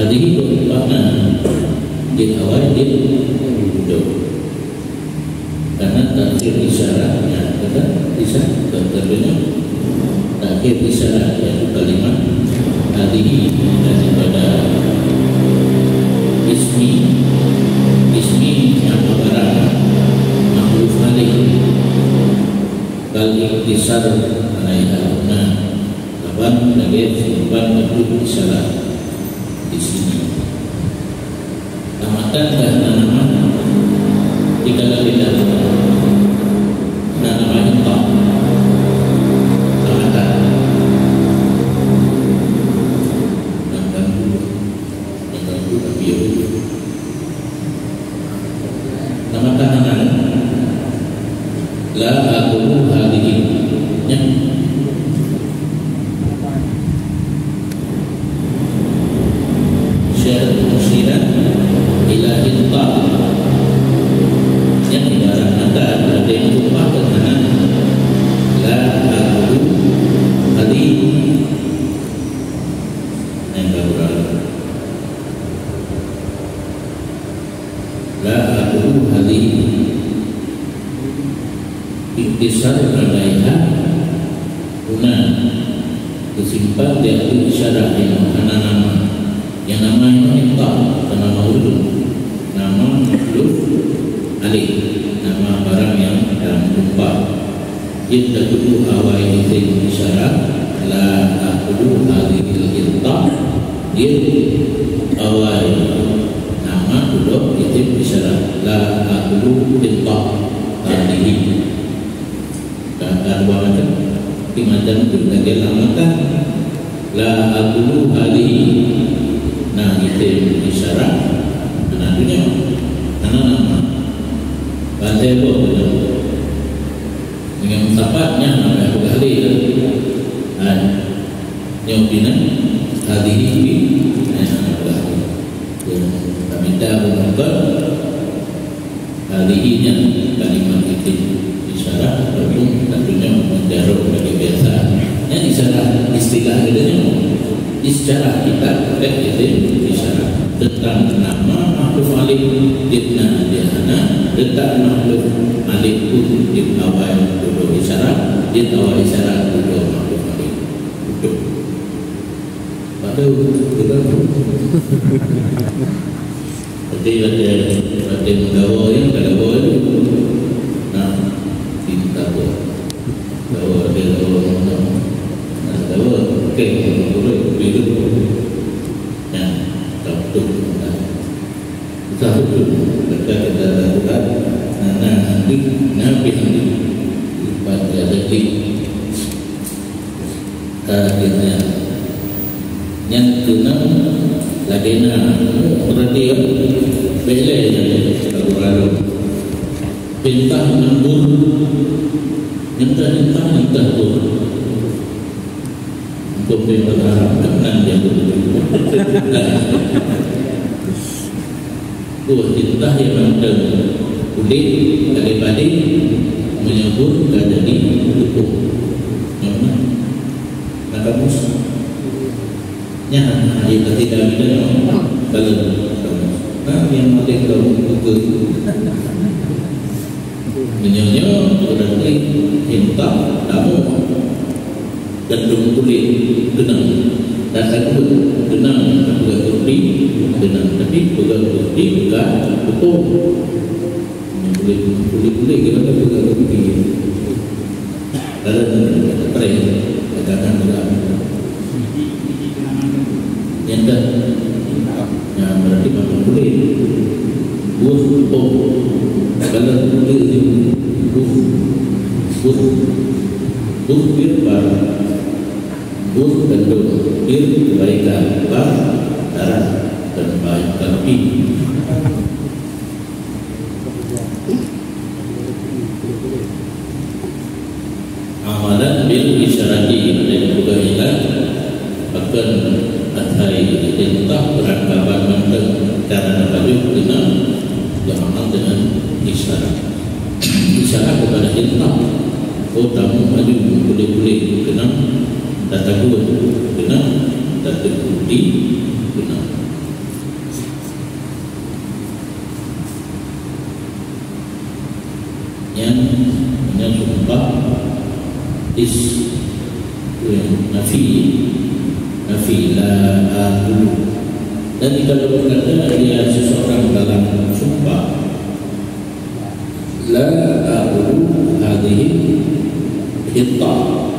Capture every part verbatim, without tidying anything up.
Jadi, makna jeuet awai, jeuet dudoe. Karena takhir isyarat, ya, kata isyarat, tentunya takhir isyarat, yaitu kalimat hadhihi daripada ismi, ismi nyang barang mahdhuf alih, kal ikhtisar alaiha huna, laban lagèe simpan teupeu isyarat di sini. Tamatan dah na nama di dalam kitab. Na nama Inta. Tamatan. Tamatan dua. Tamatan dua, tapi ya dua. Tamatan na nama. La aqulu hadhihi. Ya. Syiar musyiran ila Inta. Nyang ibarat mata ada yang tumpah ke kanan. La aqulu hadhihi. Yang baru. La aqulu hadhihi. Ikhtisar alaiha huna. Teusimpan di ateueh isyarat nyang hana nama. Nyang nama nyoe Inta, bukan nama ulôn. Nama mahdhuf alih, nama barang nyang dalam tumpah. Jeuet tadudoe awai isim isyarat, la aqulu hadhihil Inta. Jeuet awai nama dudoe isim isyarat, la aqulu Inta hadhihi. Dan, dan dua macam. Di macam tu lagèe lam matan. La aqulu hadhihi. Nah, isim isyarat. Nah, tu nyoe. Hana nama. Bantai boh tu nyoe. Dengan meusapat nyan, nama aku dah lé dah. Hai. Nyoe pih na. Hadhihi pih. Nah, aku dah lé. Kami dah berubah. Hadhihi nyan kalimat isim isyarat ataupun tentunya menjaruh lagèe biasa. Nyan isyarat istilah kita nyoe. Secara kitab pakai isim isyarat. Tentang nama mahdhuf alih, jeuet na jeuet hana, tentang mahdhuf alih pun jeuet awai dudoe isyarat, jeuet awai isyarat dudoe mahdhuf alih. Betul. Betul. Betul. Jadi, watèe, watèe meugawa nyan, ka gawa nyan. Nah, di gawa. Gawa, watèe gawa ngon, nah, gawa. Okey, gawa, gawa, gawa. Nah, tak betul. Nah. Susah betul. Dekat kita lakukan. Nah, nah, nanti, nah, nanti. Pada lagi. Ka lagèe nyan. Nyan keunong lagèe na. Berarti ya, bèk lé nyan lagu ralông. Pintah nembur. Nyentah-nyentah, nyentah tur. Untuk pintah Arab kan nan dia tu. Buah tintah nyang mantong udép, lagèe padé, meunyoe buet ka jadi tupông. Nyang mana? Na kamus. Nyan, ayo ka tidak ada, no. Kalau kamus. Nah, nyang maté kalau buku. Meunyoe nyoe, berarti tintah tamu. Gandong kulét keunong, dan gandong keunong, peugah kopi keunong, tapi peugah kopi bukan tupông. Kulét, kulét, kulét, kita kan peugah kopi. Dalam prank, dagangan dalam. Nyata. Nah, berarti makan kulét. Buah tupông. Kalau kulét ni, buah. Buah. Buah dia apa? Buet gandom pih kebaikan bak dara dan baik keuneuk pih. Amalan bil isyarati, dan juga ialah akan asai teuntang peurangkaban mantong cara neupajôh keunan beramal dengan isyarat. Isyarat kepada ilham. Oh, tamu maju puléh-puléh keunong, tataguen keunong, tateukuti keunong. Nyan, nyan sumpah is, nafi, nafi, la akulu. Dan jika berkata dia seseorang dalam sumpah, la akulu hadhihi hittah,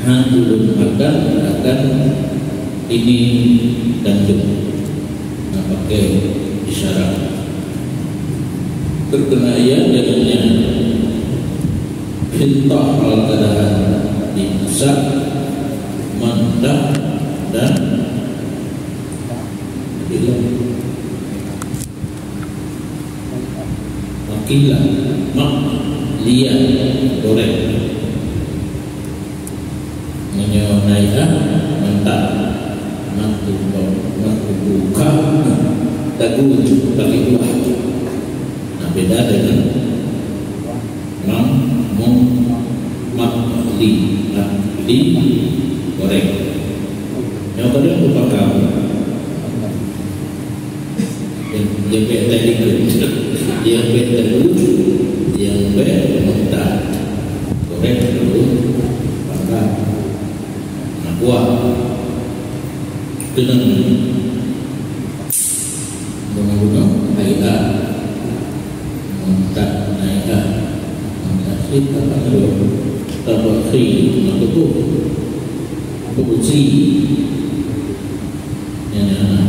hana ulôn makan akan ini gandum. Nah, pakai isyarat. Terkena ia jadinya hittah al-qadahan dimasak mentah dan diulek. Makilah, mak lian, goreng. Meunyoe nai'ah, mantap. Mak tumbok, mak tumbok, tagu pakai kuah. Nah, beda dengan mak, mung, mak li, mak li, goreng. Nyoe kadang kupakam. Nyang, nyang bèk teulikot, nyang bèk teulut, nyang bèk mentah. Goreng dulu, panggang. Nah, kuah. Keunong. Guna-guna, hai ah. Mentah, hai ah. Mentah, sit, apa tu? Tabakhi, apa tu? Apa tu? Nyan, nyan, nyan.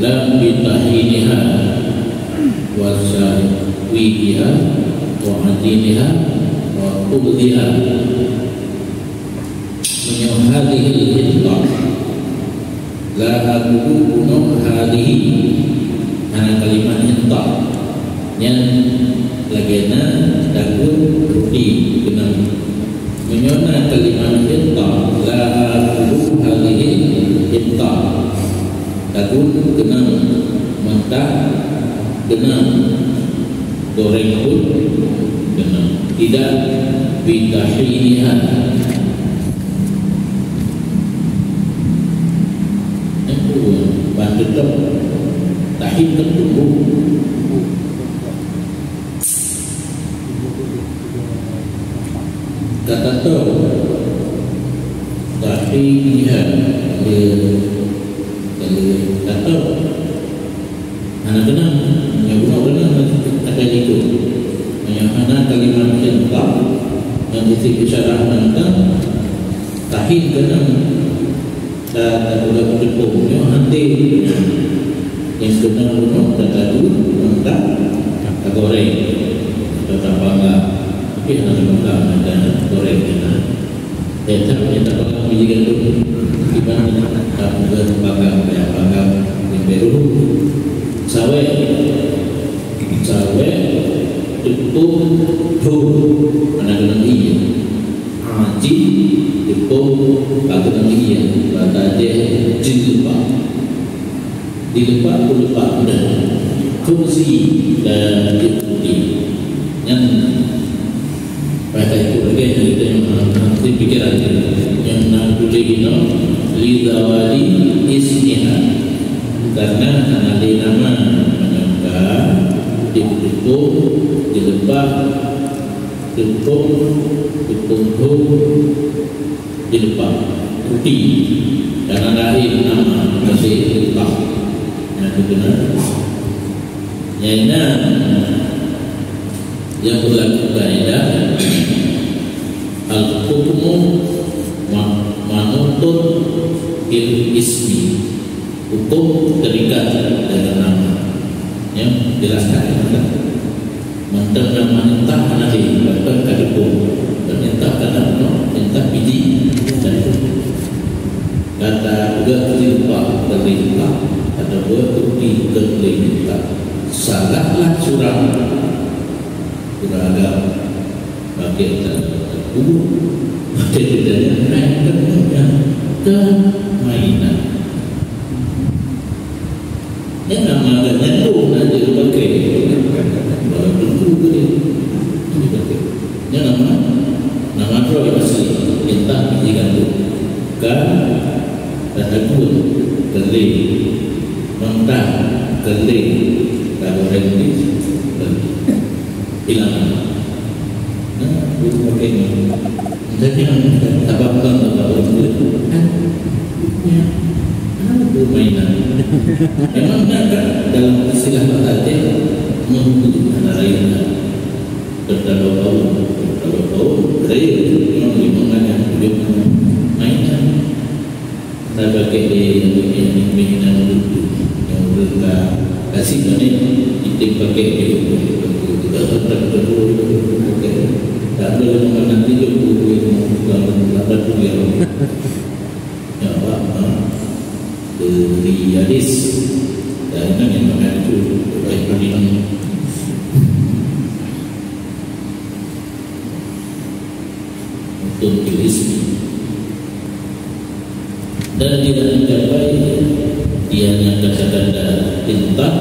La bitahiniha wa syahwidiha wa ajiniha wa qubdiha. Meunyoe hadhil hittah, la akulu bunoe hadhihi, hana kalimat hittah. Nyan lagèe na takheun ruti keunong. Meunyoe na kalimat hittah, la akulu hadhihi hittah. Takheun keunong, mentah keunong, goreng pun keunong. Tidak bitahiniha. Itu ban teutap tahin kan tumbuh. Ka tatôb, tapi lihat dia kalau tatôb hana keunong, meunyoe bunoe keunong akan ikot. Meunyoe hana kalimat hittah, nyan isi isyarah nangka tahin keunong. Ta, tapeugah teupeue nyoe hana. Nyang keunong bunoe tatadu, mantap, tagoreng, atau tapanggang. Tapi hana tapanggang, hana goreng, hana. Eh, tapi tapanggang biji gandum. Iban tapeugah panggang, ya, panggang, nyang beru. Sawét. Sawét, teupeue, tho. Hana keunong ie. Ajin, teupeue, ka keunong ie, bata jih, jilbab. Jilbab, peuleupak mudah. Fungsi dan fungsi. Nyan, pada itu lagi, kita yang, di pikiran kita. Nyang na tuléh inoe, li zawali ismiha. Karena hana lé nama meunyoe ka, di teupeue, jilbab, teupeue, teupeue tho, jilbab, ruti. Karena lahé nama, masih jilbab. Nah, itu benar. Nyang na, nyang beulaku kaidah, al-hukmu ma-, manutun bil ismi. Huköm terikat dengan nama. Ya, jelaskan itu kan. Mantong nama nitah hana lé, bahkan ka dukung. Dan nitah ka na bunoe, nitah biji. Dan kata peugah keudeh lupa, keudeh lupa. Kata buet bukti keudeh lupa. Salahlah surang. Surang agam. Pakai tak kubur. Pakai tidak ada. Main kan, kan mainan. Nyan nama agak nyan tu na jeuet pakai. Baru tentu ke dia. Dia pakai. Nyan nama, nama droe pasti. Entah biji gandum. Ka, ka takheun, keulé. Mentah, keulé. Ka goreng ni, keulé. Hilang. Nah, guru pakai ni. Jadi, sabab kan, sabab kan. Kan? Ya. Kan, guru mainan. Memang nak kan, dalam istilah bahasa Aceh, menghubungi antara lain kan. Terlalu bau, terlalu bau, raya, memang lima kan yang hidup mainan. Saya pakai di, di, di, di, di, di, yang urut lah. Kasih mana, kita pakai di, di, di, di, tak ada yang nanti dia buku yang bukan dapat dia. Ya, apa, ha? Dari hadis. Dan kan yang makan itu, baik pun ini. Untuk Islam. Dan tidak mencapai, dia hanya kata-kata tentang,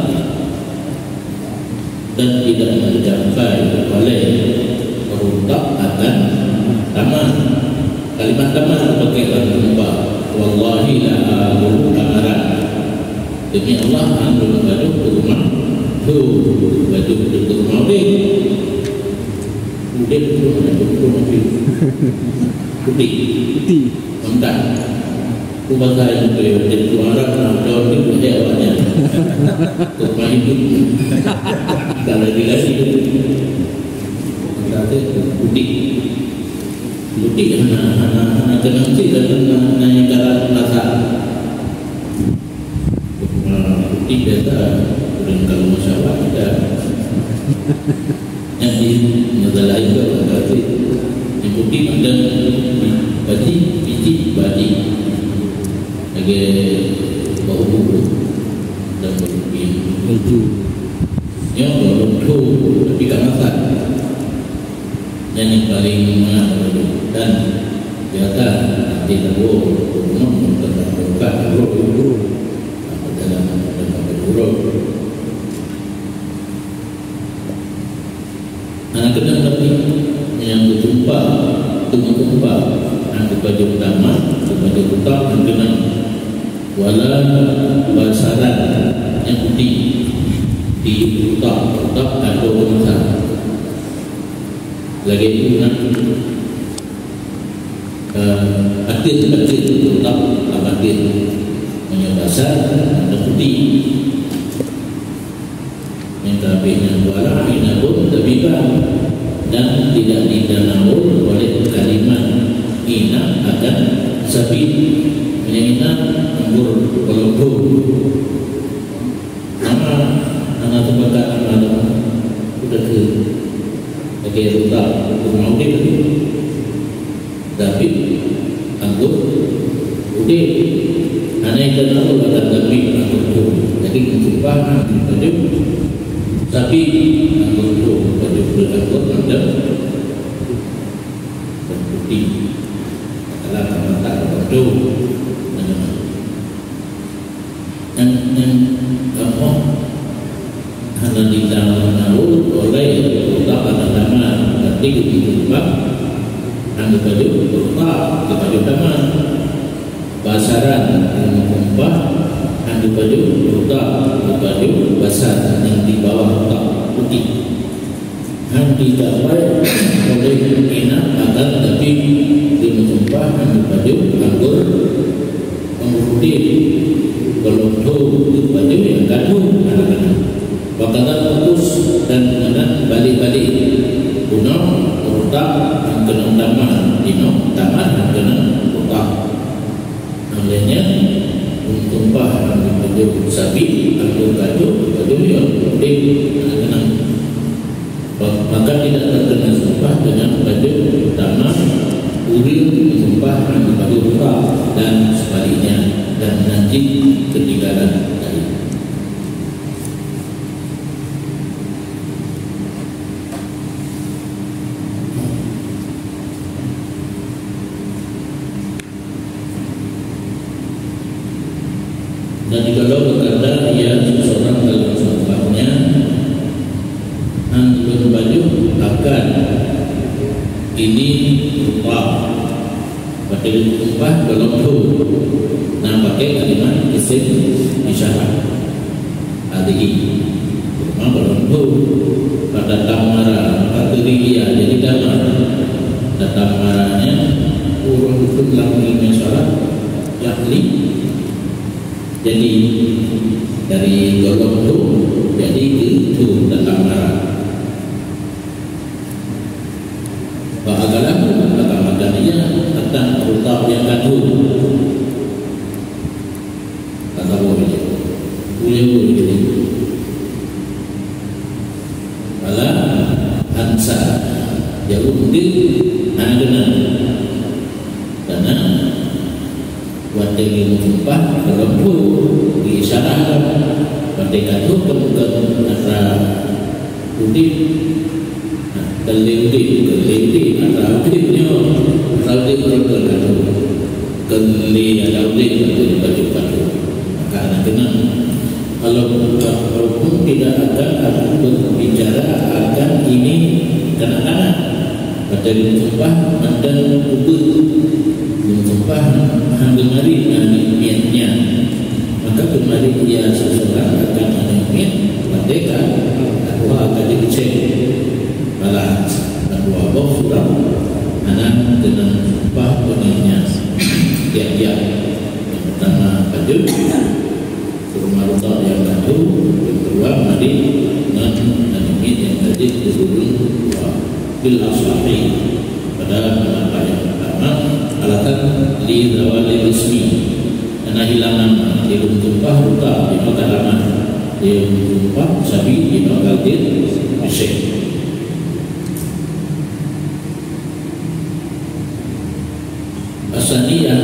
dan tidak mencapai oleh rutab akan tamar. Kalimat tamar dipakai dalam rutab. Wallahi la aqulu tamaran. Demi Allah, hana lôn pajoh keu rumoh tho, pajoh keu rumoh udeb. Udeb tu mana tu, rumoh udeb. Putih. Putih. Mantap. Aku bahasa yang betul, udeb tu Arab, nah, daun tu udeb awaknya. Kok main tu. Kalau di lagi. Mantap tu, putih. Putih, hana, hana, hana kenang cit, hana, hana yang dalam masa. Putih biasa, ureueng kalau masalah kita. Yang di negara lain tu, tapi yang putih macam baji, biji baji. Lagi bau bubur dan bau putih. Itu. Yang bau tu, tapi tak masak. Nyan nyang paleng mangat lagèe nyan. Dan biasa nanti tawoe, gubunur teuntang beureukat, gubunur. Apa dalam teuntang gubunur. Hana keunong tapi nyang geutumpah, teumeutumpah, nyang geupajoh tamah, geupajoh rutab, hana keunong. Wala basaran, nyang putih, di rutab, rutab atau keumasang. Lagèe inan, eh, ateueh, ateueh, rutab, ateueh. Meunyoe basar, ateueh putih. Nyang keuhabéh nyan, wala inabun tabiban, dan tidak ditanawul oleh kalimat inab akan zabib. Meunyoe inab, anggur, peuleumbô. Nama, nama teupeugah nama tu? Udah tu. Lagèe rutab, rutab udeb tadi. Zabib, anggur, udeb. Hana teutabur akan zabib, anggur tu. Jadi, meutumpah, ha, pajoh. Zabib, anggur tu, pajoh tu, anggur, mantap. Dan putih. Kalau tak mantap, anggur tu. Macam mana? Nyang, nyang kamoe hana ditanawul oleh rutab atau tamah, tapi geutumpah, hana geupajoh rutab, geupajoh tamah. Basaran, geutumpah, hana geupajoh rutab, geupajoh basar nyang di bawah rutab putih. Hana dicapai oleh inab akan zabib, geutumpah, hana geupajoh anggur, anggur udeb, peuleumbô geupajoh nyang ka tueng, hana keunong. Wa kadza kukus, dan meunan balek-balek. Bunoe rutab hana keunong tamah, inoe tamah hana keunong rutab. Oleh nyan, geutumpah hana geupajoh zabib, anggur ka tueng, geupajoh nyang udeb, hana keunong. Maka tidak terkena sumpah dengan pajoh tamah ureueng geusumpah nyang geupajoh rutab dan sebaliknya, dan meunan cit keutinggalan tadi. Dan jikalau berkata ia seseorang dalam sumpahnya, "Hana lôn pajoh akan ini rutab," watèe geusumpah gohlom tho, na pakai kalimat isim isyarat. Hadhihi, rumoh gohlom tho, pada tamara, Lam ilmu syarat, yakni, jadi dari golom tu jadi keu tu dalam Arab. Wa aghlabu, maka-maka dia tentang rutab yang kadu. Kata boleh. Boleh boleh jadi. Ala ansa, jauh mungkin hana kenal. Karena watèe geumeusumpah, golom tu geuisyarah. Watèe ka troh keu muka atra udeb, nah, keu lé udeb, keu lé udeb, atra udeb nyoe, atra udeb golom tu ka troh. Keu lé atra udeb, keu lé pajoh-pajoh. Maka na keunong. Kalau, walaupun tidak akan aku berbicara akan ini kanak-kanak, pada sumpah mantong ubeuh, sumpah hana geumari aneuk miet nyan, maka geumari ia seseorang akan aneuk miet, merdeka, bahwa akan dicek balas dan dua boh surah, anak kena sumpah penuhnya tiap-tiap. Yang pertama, baju. Kurma rutab nyang kadu, nyang keudua mandi ngon aneuk miet nyang ka jeuet keu ureueng tuha. Bil asahi, pada pendapat yang pertama, alasan li zawali ismi, karena hilang nama, dia belum tumpah rutab, dia makan lama, dia belum tumpah sabi, dia makan jeuet, masyik. Asaniyah,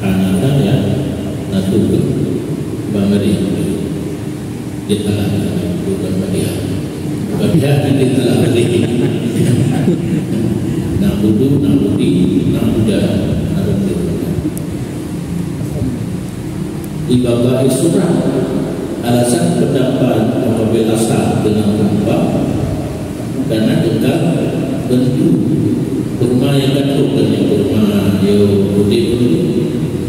hana saja, na tu bang tadi. Dia salah, bukan Fatihah. Fatihah dia salah tadi. Na'budu, na'budi, na'buda. Na'budu. Ibaqa'i surah, alasan pendapat pengambil asal dengan tanpa, karena kekal bentuk kurma nyang ka troh, keu kurma yo udeb dulu.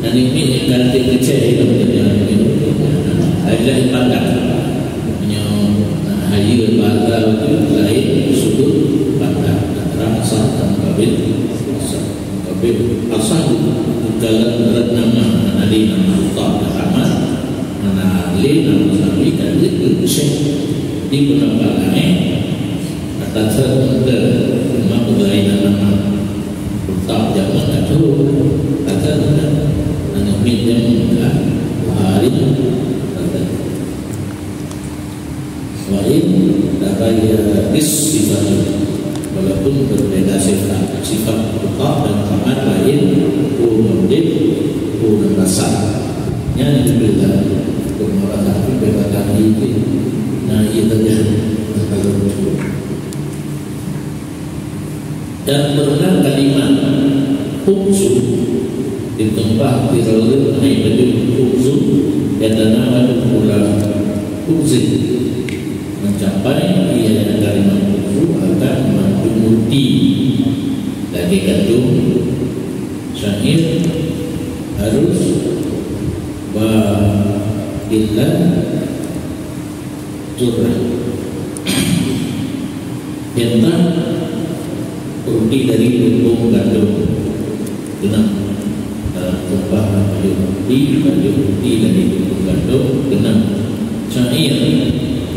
Aneuk miet nyang ka lheueh keucai lom keu aneuk miet udeb. Hai laén pandang. Nyoe, nah, hayeue bala tu laén sudut pandang. Terang asal dan kabil asal. Tapi asal bukan rot nama, hana lé nama rutab dah amat, hana lé nama sabi ka jeuet keu syekh. Di pendapat laén, kata seuh, cuma beulainan nama. Rutab jameun ka troh, kata seuh, aneuk miet jameun ka, Bukhari, kata Wa in taghayyara bis sifat, walaupun berbeda sifat, sifat rutab dan rutab laén, ureueng udeb, ureueng basah. Nyan dibela, ureueng basah pun beda tadi. Nah, iya saja. Kalau Dan pernah kalimat khubzu ditumpah di roti hai baju khubzu, yatanawalu kula khubzin, mencapai ia kalimat khubzu akan mengandung roti. Lagi kandung syair harus ba illa Zurrah. Nyata, roti dari tepung gandum genap. Dalam tumpah baju roti, baju roti dari tepung gandum genap. Syair,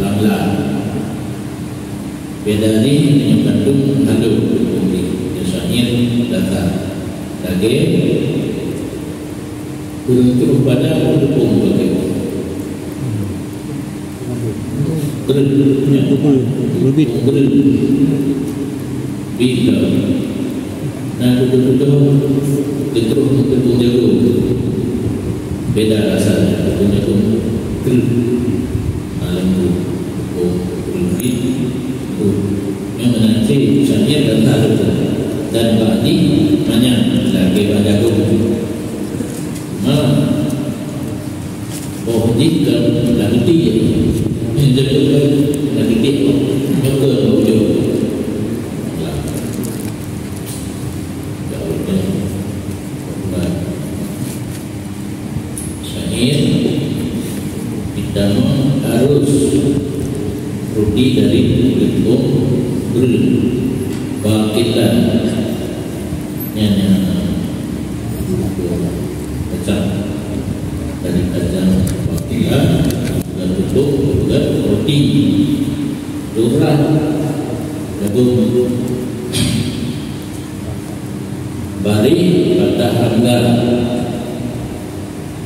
lamla. Beda ni menyebabkan halus tepung ni. Syair, datar. Daging, ureueng troh pada tepung bagi. Breuh, ya. Breuh. Breuh. Bih, ya. Nah, betul-betul, betul, betul jago. Beda rasanya, betul jago. Breuh. Malam tu, oh, breuh, breuh. Yang mana ciri, misalnya, dan tak ada. Dan bak di, mana, lagi bak jago. Nah, Oh, jih ka lagèe ti. Nyan jaga lagèe ti apa? Jaga bak ujong. Lah. Jauh dah. Nah. Syair kita harus roti dari tepung breuh. Bakilan. Nyan, nyan. Kacang. Dari kacang bakila, juga tutup, juga roti. Zuhrah, jagung. Bari patah hamzah.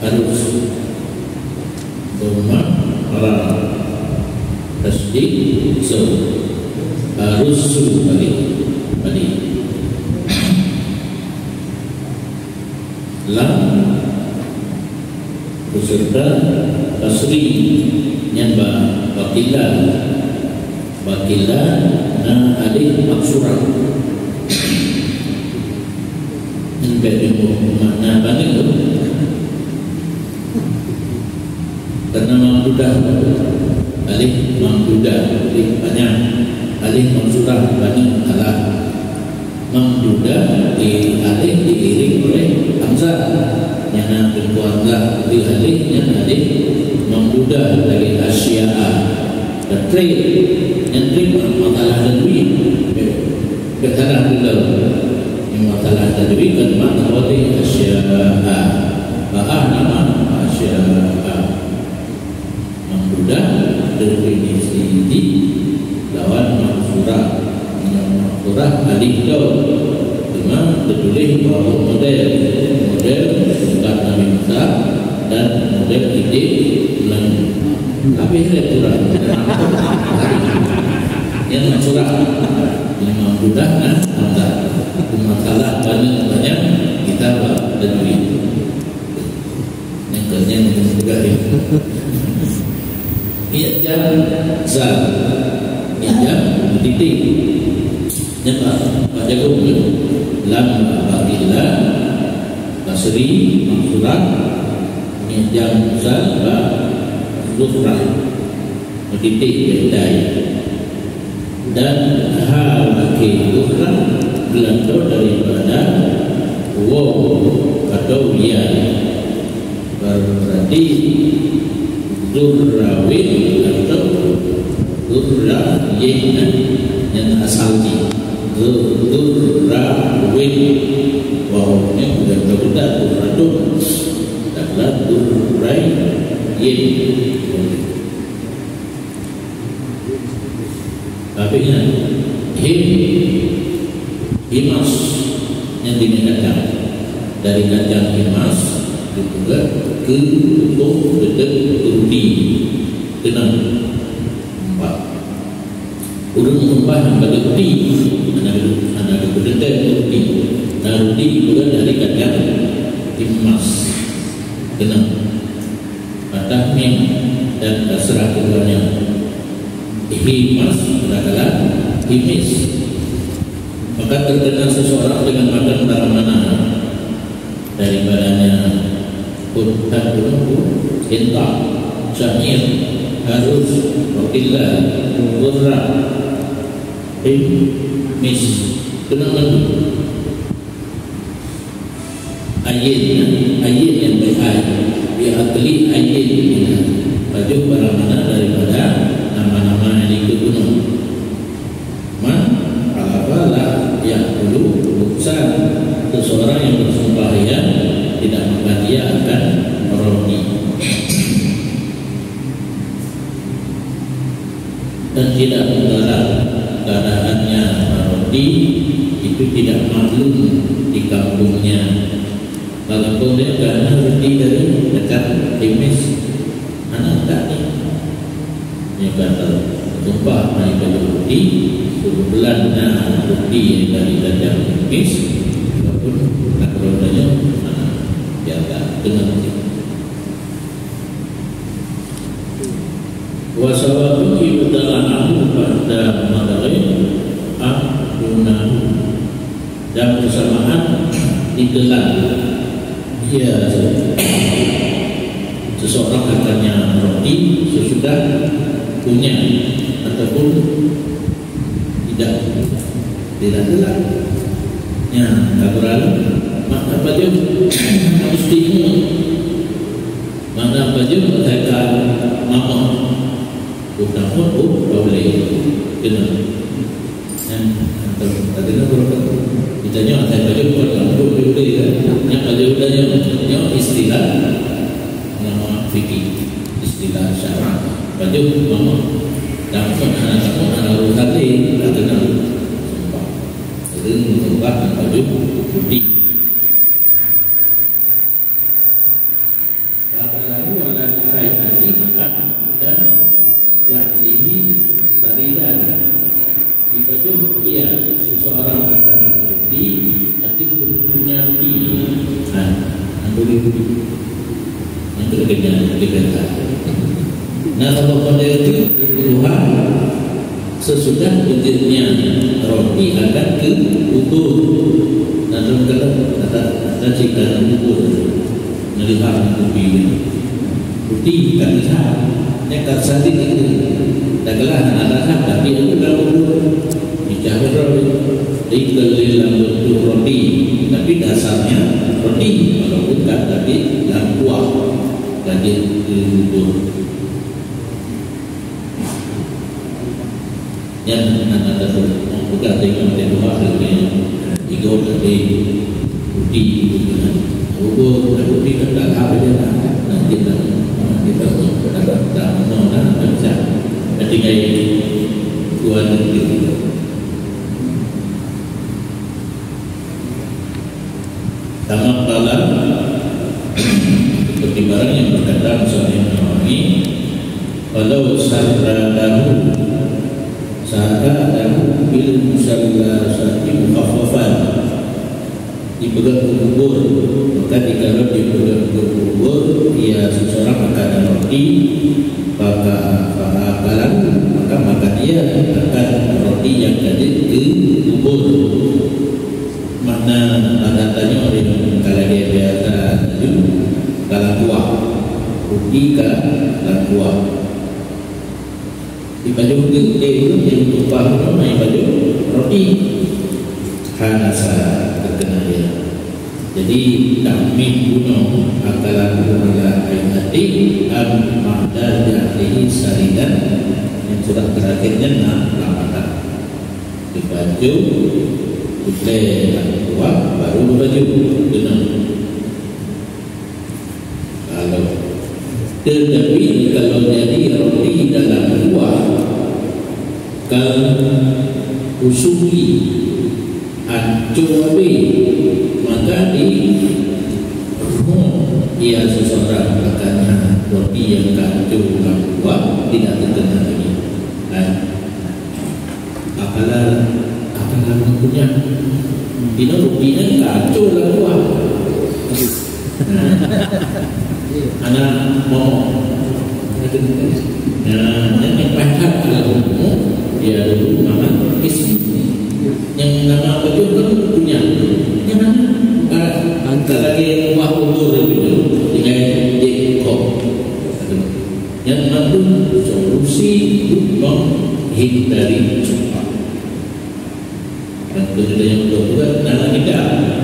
Harus. Dhammah ra. Tasydid su. Harus su bari. Bari. Lam beserta kasri nyan ba bakila. Bakila na alif maksurah. Nyan bèk deungoe makna banyak tu. Karena mamdudah, alif mamdudah, alif banyak, alif maksurah banyak alah. Mamdudah di alif diiring oleh hamzah. Nyang na teungku hamzah di alif nyan alif mamdudah lagèe asya'a. Dan trik, nyan trik masalah tajwid. Bèk salah teuntèe. Nyang masalah tajwid kan mak tawati asya'a. Ba'ah nama asya'a. Mamdudah definisi di lawan maksurah. Nyang maksurah alif dong. Teuma teutuléh bak model. Model tungkat Nabi Musa dan model idéh Melayu. Habéh lé surah. Nyang maksurah. Nyang mamdudah na hamzah. Masalah banyak-banyak kita bak tajwid. Nyang keunyan nyang peugah dia. I'jam zal. I'jam titik. Nyan bak, bak jagung tu. Lam bak illa, kasri, maksurah. I'jam zal bak zuhrah. Meudidik bak dai. Dan ha bak zuhrah geulantoe daripada waw atau ya. Berarti zuhrawin atau zuhrayin nyan asal jih. Zu-, zuhrawin. Waw nyan geulantoe beudak zuhratun. Taklah zuhrayin. Tapi nyan, him, himas nyang tinggai kacang. Dari kacang himas, dipeugah keu tutoh deudeueng rudi. Keunong. Empat. Ureueng meuseumpah nyang bagi rudi, hana, hana geupeuteuntèe rudi. Nah, rudi dipeugah dari kacang himas. Keunong. Fathah mim dan kasrah keduanya. Himas, kadang-kadang himis. Maka terkena seseorang dengan makan barang mana daripadanya, pun tak berlaku, intak, syamir, harus, wakillah, gurra, himis, kena mandi. Ayin, ayin nyang beuhai, bi akli ayin minha. Pajoh barang mana daripada nama-nama nyang di gunong. Man, apa lah yang dulu, bukan seseorang yang bersumpah yang tidak makan, dia akan roti. Dan tidak menggalak keadaannya, roti itu tidak maklum di kampungnya. Walaupun dia kerana roti dari dekat Timis, anak tak ni. Dia kata, sumpah mai bagi roti, kebetulan na roti dari dekat Timis, walaupun nak berapa banyak, anak dia tak dengar. Wa sawabun ibtala'ahu ba'da madaghin am dunahu. Dan bersamaan ditelan ia seseorang akannya roti sesudah punya ataupun tidak, tidak telan. Ya, tak berlalu. Maka pajoh mesti Mana baju mereka mama. Bukan pun, oh, tak boleh. Kena. Kan? Atau tak kena pun. Kita nyoh asai baju bukan tak boleh, boleh kan? Yang baju kita nyoh, Pajoh mama. Takut hana takut hana urusan lé, ka keunong sumpah. Jadi sumpah dan pajoh putih. Kata lahu ala hayati dan jahlihi saridan. Dipajoh ia seseorang akan mati, hati berpunyati. Nah, yang boleh duduk. Yang kena kenyang, yang kena kenyang. Nah, kalau pada itu, Tuhan, sesudah beujeuet nyan, roti akan keu kubur. Nah, dalam kalau ada, ada cerita dalam kubur. Naleuha kupi nyan. Kupi ka leuha. Nyan ka sadik itu. Dak glah hana leuha, tapi aku dah kubur. Picah beutôi. Dikeulileng bentuk roti. Tapi dasarnya roti. Walaupun kan tadi lam kuah. Lagi kubur. Nyan hana tapeugah teuka teuka lagèe igoe tadi putih gitu kan. Ugo putih kan dah lhap aja lah. Nanti dah, nanti dah, dah, dah, dah, dah, dah, dah, dah, dah, tinggai dua negeri. Tamat dalam seperti barang yang berkata Musannif Nawawi, "Walau sarradahu, sarradahu bil musallasati mukhaffafan." Dipeugah keu kubur, maka jikalau dipeugah keu kubur, ia seseorang akan roti, maka, maka, maka dia akan roti yang ka jeuet keu kubur. Makna mata tanyoe lé ka lagèe biasa laju ka lam kuah. Ruti ka lam kuah. Dipajoh geuh, eh, geuh nyang tumpah bunoe na ipajoh roti. Hana sa terkena dia. Jadi, takmih bunoe akalahu ala hayati am ma'da jahlihi saridan. Yang surat terakhir nyan na lam mata. Dipajoh, putée lam kuah, baru dipajoh. Beuna. Kalau, tetapi kalau jadi roti dalam kuah, kal usuli, ancô abéh, maka di ruh ia seseorang, makanya roti yang ka ancô lam kuah tidak terkena lagi. Kan? Apalah, apalah mempunyai. Bila buktinya kacau lah kuah. Nah. Anak momong. Nah, yang pahat kalau dia dulu nama ismi. Yang nama apa tu kan punya. Yang mana? Angka lagi buah umur itu. Tinggal di kok. Nyan mandum solusi untuk menghindari sumpah. Dan kemudian yang kedua, dalam kita,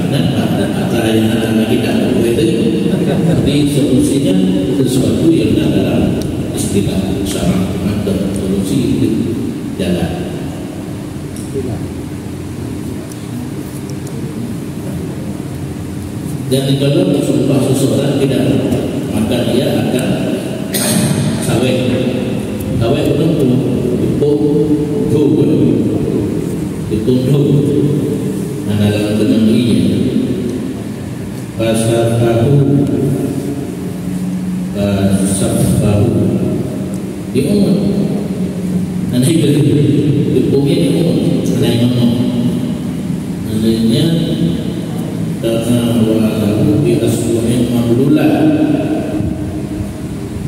kenapa ada kata yang dalam kita, begitu? Tapi solusinya sesuatu yang ada dalam istilah syarak, atau solusi itu jalan. Dan kalau sumpah seseorang tidak, maka dia akan sawét. Sawét itu tu, tupông tho, tupông tho. Mana dalam tenang ini? Fasafahu, fasafahu. Diungut. Aneuk itu, tupông nyan diungut. Aneuk nyoe. Aneuk nyan, karena wa lahu bi asbu'in mablulah.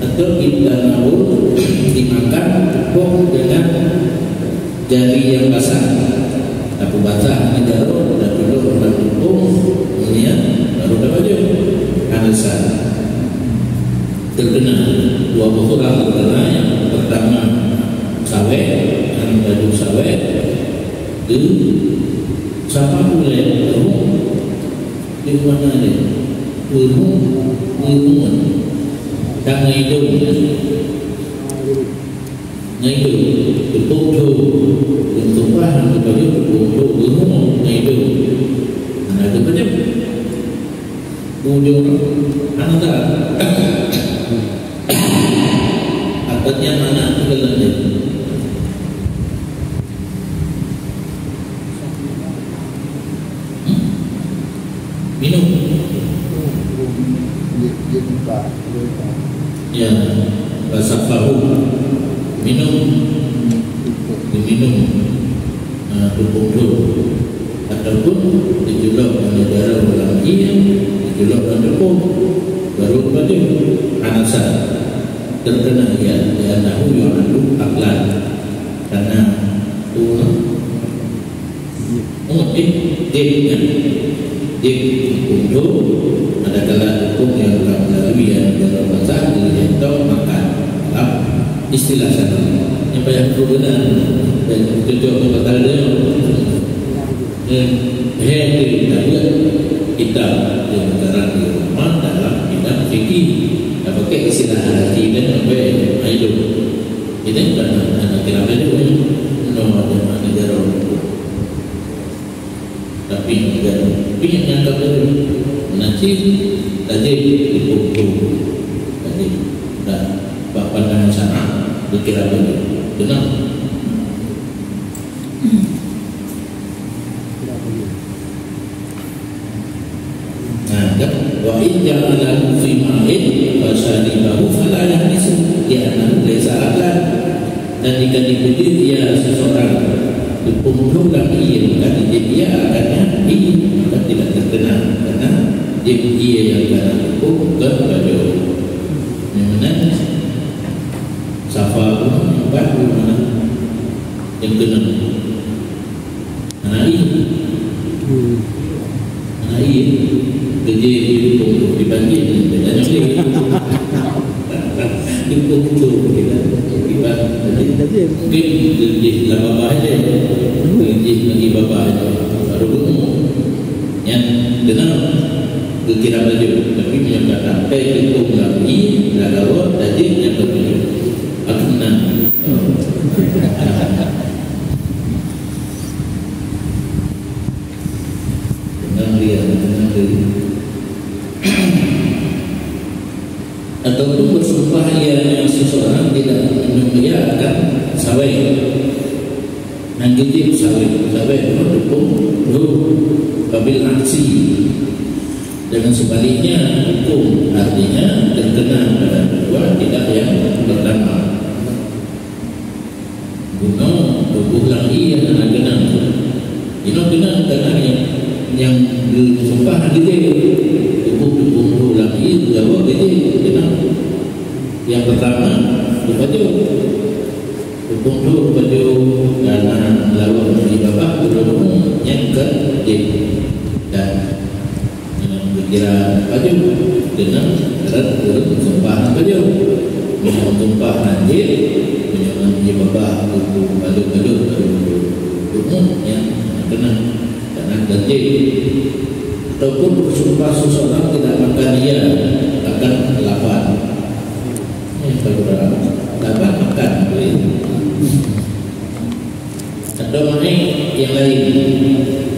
Atau kita mau dimakan tupông dengan jari yang basah. Tapi basah ni jaroe, dah dulu orang tupông, kemudian baru dah baju. Alasan. Terkena, dua puluh orang terkena, yang pertama sawét, yang baju sawét, tu siapa boleh tahu di mana dia? Urung, urung, tangan hidung. Nah, itu, tupông tho. Yang tumpah, yang tumpah, tupông tho, urung, nah, itu. Nah, itu macam ujung anda. Atau Artinya mana tu dalam dia? Hmm? Minum. Ya, basaqahu. Minum. Diminum. Ah, tupông thô. Ataupun diculok lam jaroe lam ié, diculok lam tupông. Baru baju. Anasa. Terkena ia, li'annahu yu'addu aqlan. Karena tu, oh, eh, jih, kan? Jih, untuk, ada kala hukum yang telah melalui yang dalam bahasa, itu makan. Dalam istilah sana. Yang banyak keturunan dan cocok dengan kata dia. Eh, eh, dia tak buat kitab yang terang di rumah dalam bidang fikih. Dah pakai istilah Arabi dan sampai Aidul. Ini bukan anak kira baju ni. No, ada anak negara. Tapi negara. Tapi yang nyangka baju. Nanti, tadi, hukum-hukum. Tadi, dah, bak pandangan sana, dikira baju. Benar? Nah, kan? Wa in ja'alahu fi ma'in fa syaribahu fala yahnisu, li'annahu laisa aqlan. Dan jika dipeujeuet ia seseorang tupông thô lam ié, maka dijeuet ia akannya ié, maka tidak terkena, karena jeuet ié nyang kana tupông bukan baju. Nyang meunan safa pun empat puluh mana? Nyang keunan. Hana ie. Hmm. Hana ie. Kerja di dukung tu, dipanggil. Dia tanya dia. Dukung tu, kita. Dipan-, Tadi, tadi. Mungkin kerja dalam babah aja. Hmm. Kerja bagi babah aja. Baru dukung. Yang kenal, kekira baju. Tapi punya kata, pek dukung lagi, dah kawan, tadi yang berbaju. Aku menang. Tenang dia, tenang dia. Ataupun bersumpah ia yang seseorang tidak minum ia akan sawai. Nang gigit sawai, sawai itu dukung ruh babil aksi. Dengan sebaliknya, hukum artinya terkena pada kedua tidak yang pertama. Bunoe tuboh lam ié hana keunong. Inoe keunong karena nyang, nyang geusumpah hana jijak. Tuboh, tuboh lam ié geugawa jijak keunong. Nyang peurtama, geupajoh. Tuboh tu geupajoh karena lawan di babah geurunoe nyang ka jijak. Dan Nyan pikiran pajoh, deungon rot ureueng sumpah pajoh. Meunyoe sumpah nan jeuet, meunyoe ngon jibabah buku pajoh-pajoh, pajoh-pajoh, nyan keunong, karena janji. Ataupun bersumpah seseorang tidak makan ia akan lapan. Ini kalau lapan makan boleh. Atau manéh nyang laén,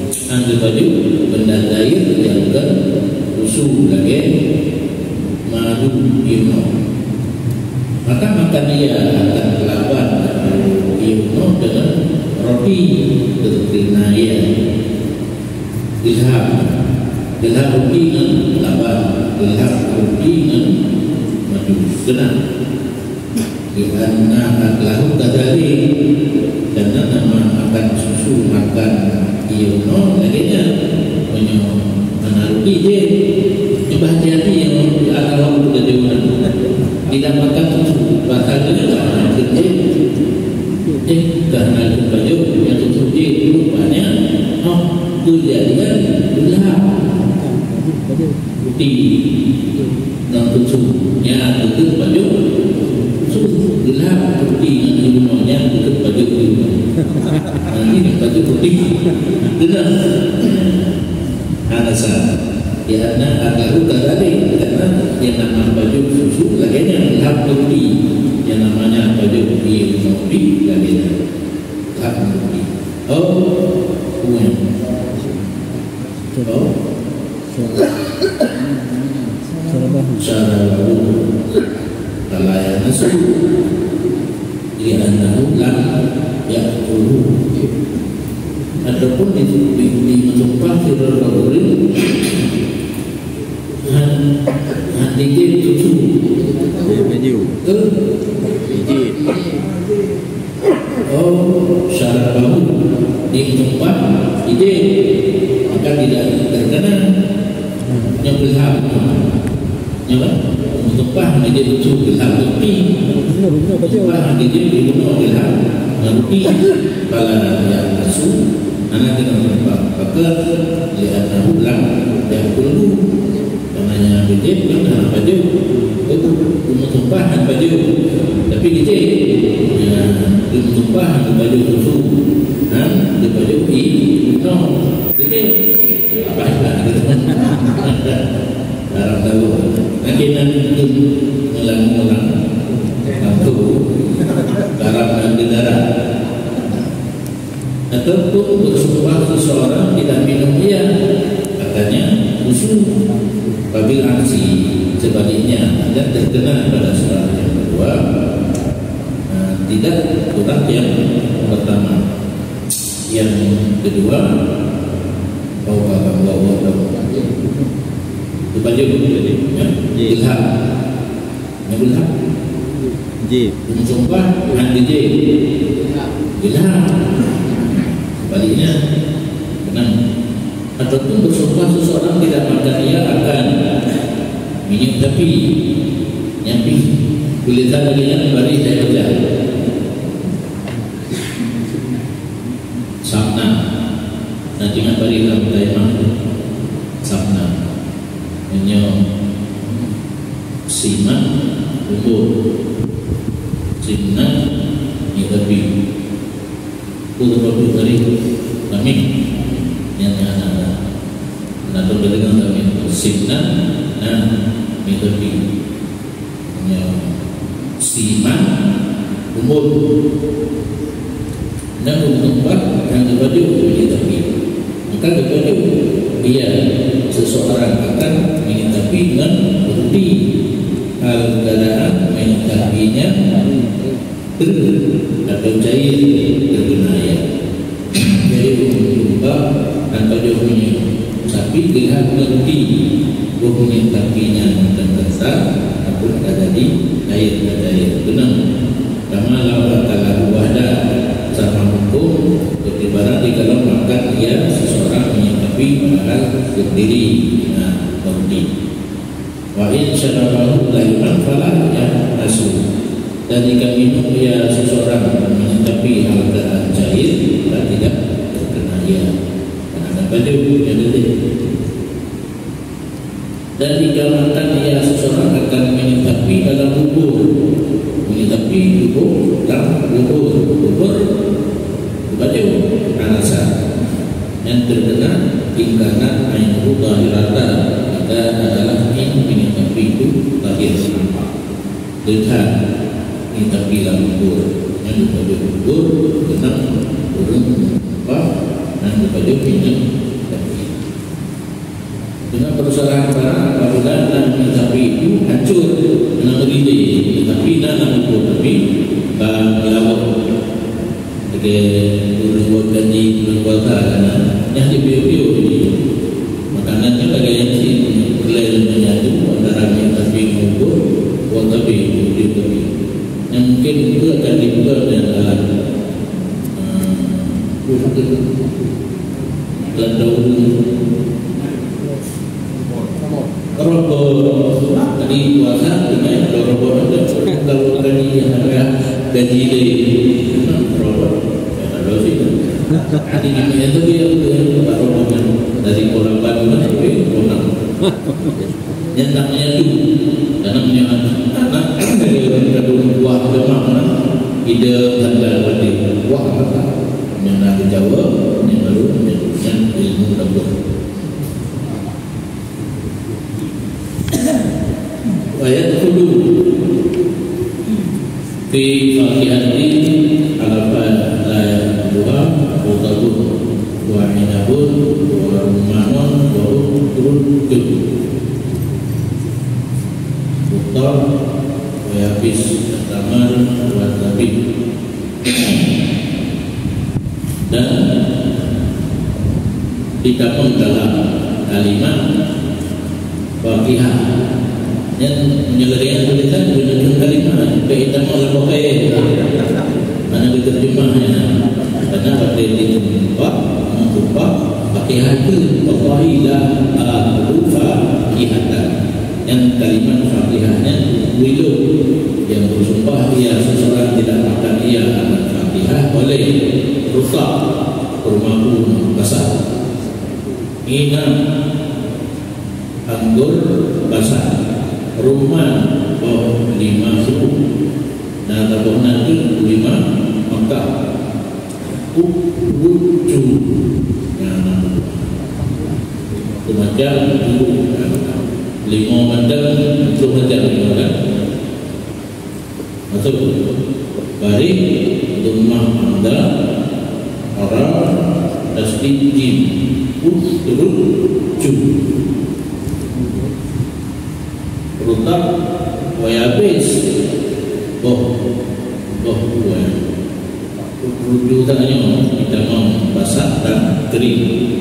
nyan geupajoh benda zahir nyang kon susu lagèe madu inoe. Maka makan ia akan lapan madu inoe deungon roti teukeuna ia. Geulhab, geulhab roti ngon lapan, geulhab roti ngon madu. Keunong. Li'anna aklahu kadzalik, karena nama makan susu, makan inoe lagèe nyan. Meunyoe hana rugi jih, cuba hati-hati nyoe, aklahu kadzalik. Tidak makan susu, pasal dia tak makan jih. Eh, karena itu baju, yang susu jih, rupanya, oh, kejadian gelap. Putih. Ngon susu. Nyan beutôi pajoh susu. Geulhab putih ngon ileumèe nyan beutôi pajoh ileumèe. Nah, ini pajoh putih. Beutôi. Hana sa. Ya, nah, aklahu kadzalik, karena yang nama pajoh susu lagèe nyan geulhab putih. Yang namanya pajoh putih lagèe nyan. Geulhab putih. Oh, kueh. Oh. Syarabahu. Syarabahu. Fala yahnasu, li'annahu lam ya'kulhu. Ataupun di, di, di meutumpah sidroe ureueng han, han dijép susu. Dia baju. Ke? Dijép. Oh, syarabahu, di meutumpah dijép, maka tidak terkena. Nyoe beulham. Nyoe kan? Meutumpah dijép susu beulham ruti. Meutumpah dijép di bunoe beulham ruti. Fala yahnasu, hana keuneuk meutumpah. Pakon? Li'annahu lam ya'kulhu. Kareuna nyang dijép kan hana pajoh. Beutôi, meutumpah hana pajoh. Tapi dijép. Ya, meutumpah hana pajoh susu. Ha, dipajoh di bunoe. Dijép. Apa hebat gitu. Barang tahu. Nanti, nanti itu ngulang-ngulang. Tentu. Barang dan darah. Ataupun bersumpah seseorang tidak minum air, katanya, susu. Wabil aksi, sebaliknya, dan terkena pada surat yang kedua, eh, tidak kurang yang pertama. Yang kedua, bau kata, bau, bau, bau. Itu baju, ya, ilham. Nyan beulham. Jih. Meusumpah nyan jih. Beulham. Sebaliknya, beunang. Ataupun bersumpah seseorang tidak makan ia akan minyak tapi, nyan pih tulisan lagèe nyan bari saya baca. Samnan. Nah, ingat bari lam taimah. Samnan. Meunyoe siman, umbot. Simnan, nyoe tapi. Ku teupeu tadi, kami. Nyan, nyan, nyan, nyan. Nah, tu dengan kami. Simnan, nah, nyoe tapi. Nyoe siman, umbot. Dan meutumpah dan geupajoh minyak tapi. Maka geupajoh ia seseorang akan minyak tapi ngon ruti. Hal keadaan minyak tapi nyan treuh atau cair terkena air. Jadi, ureueng tumpah dan pajoh minyak sapi geulah ngon ruti, boh minyak sapi nyan mantong kasar, ataupun ka jadi cair, ka cair. Beunang. Kama lau akalahu wahda, sama huköm, seperti barang jikalau makan ia seseorang minyak sapi padahal sendiri, nah, ruti. Wa in syarabahu daiman fala yahnasu. Dan jika minum ia seseorang, tapi hal keadaan cair, maka tidak terkena ia. Karena ada baju yang detik. Dan jika makan ia seseorang akan minyak tapi dalam bubur. Minyak tapi bubur dalam bubur. Bubur Baca alasan yang terkena tingkatan ain zahirata, maka adalah ain minyak tapi itu zahir nampak. Dekat ni tapi lam kubur, yang dipajoh kubur, tenang ureueng nampak, dan dipajoh minyak tapi. Dengan persoalan barang, apabila nan sapi itu hancur, nan meurinding, tapi nan lam kubur, tapi, ah, meulawok. Oke, ureueng buat janji, ureueng puasa, kan, nah, nyan jipiôh-piôh jadi. Makanan nyan lagèe nyan cit, peureulèe menyatu antara minyak sapi ngon kubur, buat sapi, piôh sapi. Yang mungkin itu akan dibuka dalam, ah, dalam daun. Robot. Tadi puasa, tunai, kalau robot ada. Kalau tadi yang ada gaji lé. Robot. Ya, kalau sih. Tadi namanya tu dia, dia robot kan. Dari kolam baru kan, tapi kolam. Yang namanya tu. Karena punya anak, anak, dari orang kadung buah lemak, kan. Ida tanda berarti buah apa? Yang nak dijawab, yang baru, yang ilmu dapur. Wa yadkhulu fi fakihatin alafa la ya'kuluha rutabun wa inabun wa rummanun wa utrujun. Rutab, Wa yabis tamar wa zabib. Dan ditamong dalam kalimat Fakihah. Nyan meunyoe lagèe nyan tulisan, meunyoe kalimat, bèk itamong lam buku. Mana diterjemahnya? Karena pada di tempat, tempat Fakihah itu, "Wallahi la akulu fakihatan." Nyan kalimat Fakihah nyan wileuh, yang bersumpah ia seseorang tidak makan ia akan Fakihah oleh rutab, kurma basah. Inam, anggur basah, rumman boh lima suku, na saboh nanggroe lima Makkah, ukruju, na, na, tu macam tu, na, lima macam, tu macam lima kan. Masuk. Barik, dhammah hamzah, ra, tasydid jim. Ukruju. Rutab, wa yabis. Boh, boh buah. Ukruju tanyoe, itamong basah dan kering.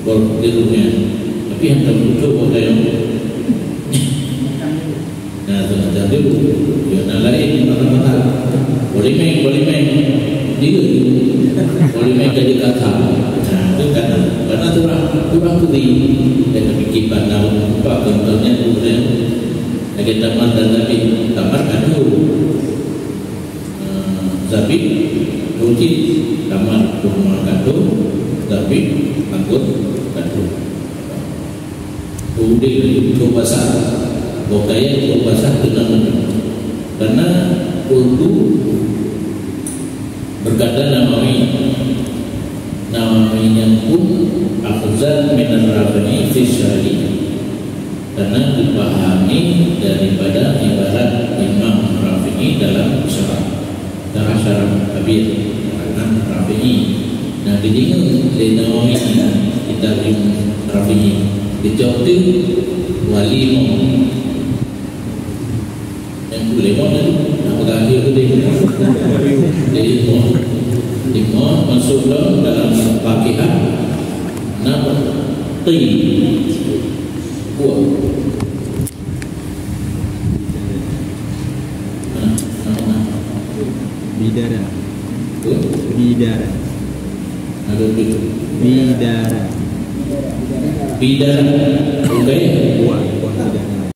Boh jeruknya. Tapi yang tak muncul boh tanyoe. Nah, teuntèe dulu. Ya, na laén mata-mata. Polemik, polemik. Dia, polemik jadi kata. Nah, itu kan. Karena tu orang, orang kering. Dan pikir pandang, apa contohnya tu, kan? Lagi tamar dan zabib. Tamar kan tu. Eh, zabib, ruti, tamar, kurma kan tu. Zabib, anggur kan tu. Udeh laju keu basah. Bukaya keu basah keu Nawawi. Karena urdu berkata Nawawi, Nawawi nyan pun akhzan minan Rafi'i fi syarhi. Karena dipahami daripada ibarat Imam Rafi'i dalam syarah. Syarah-syarah Kabir, karangan Rafi'i. Nah, geudeungoe lé Nawawi kitab Imam Rafi'i. Geucok teuh wali mo. Nyang peuet lé mo tadi, nama tadi tu deh. Jadi mo, di mo masuk dalam, dalam Fatihah. Nama? Tin. Buah. Nah, nama? Bidara. Betul? Bidara. Ada tu. Bidara. Bidara. Okey. Buah, buah bidara.